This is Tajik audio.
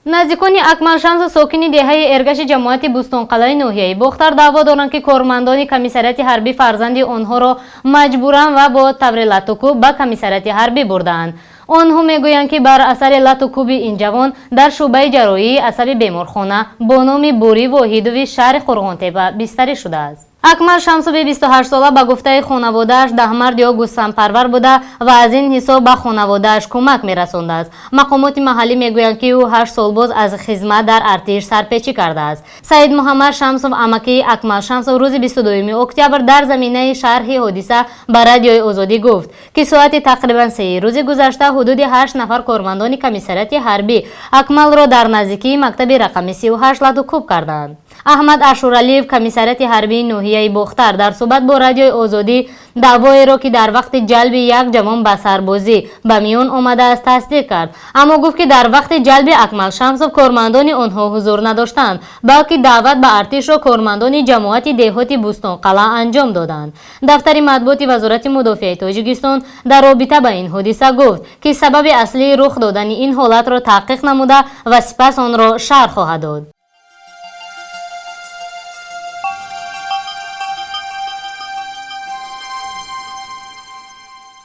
Наздикони Акмал Шамсов, сокини деҳаи Эргаши ҷамоати Бӯстонқалъаи ноҳияи Бохтар, даъво доранд, ки кормандони комиссариати ҳарбӣ фарзанди онҳоро маҷбуран ва бо таври латукӯб ба комиссариати ҳарбӣ бурдаанд. Онҳо мегӯянд, ки бар асари латукӯби ин ҷавон дар шӯъбаи ҷарроҳии асаби беморхона бо номи Бурӣ Воҳидови шаҳри Қурғонтеппа бистарӣ шудааст. Акмал Шамсови 28-сола, ба гуфтаи хонаводааш, даҳмард ё гӯсфандпарвар буда ва аз ин ҳисоб ба хонаводааш кӯмак мерасондааст. Мақомоти маҳаллӣ мегӯянд, ки ӯ 8 сол боз аз хизмат дар артиш сарпечӣ кардааст. Саид Муҳаммад Шамсов, амакии Акмал Шамсов, рӯзи 22 октябр дар заминаи шарҳи ҳодиса ба Радиои Озодӣ гуфт, ки соати тақрибан 3-и рӯзи гузашта ҳудуди ҳашт нафар кормандони комиссариати ҳарбӣ Акмалро дар наздикии мактаби рақами 38 лату кӯб карданд. Аҳмад Ашуралиев, комиссариати ҳарбии ноҳияи Бохтар, дар суҳбат бо Радиои Озодӣ даъвоеро, ки дар вақти ҷалби як ҷавон ба сарбозӣ ба миён омадааст, тасдиқ кард, аммо гуфт, ки дар вақти ҷалби Акмал Шамсов кормандони онҳо ҳузур надоштанд, балки даъват ба артишро кормандони ҷамоати деҳоти Бӯстонқалъа анҷом доданд. Дафтари матбуоти Вазорати мудофиаи Тоҷикистон дар робита ба ин ҳодиса гуфт, ки сабаби аслии рух додани ин ҳолатро таҳқиқ намуда ва сипас онро шарҳ хоҳад дод.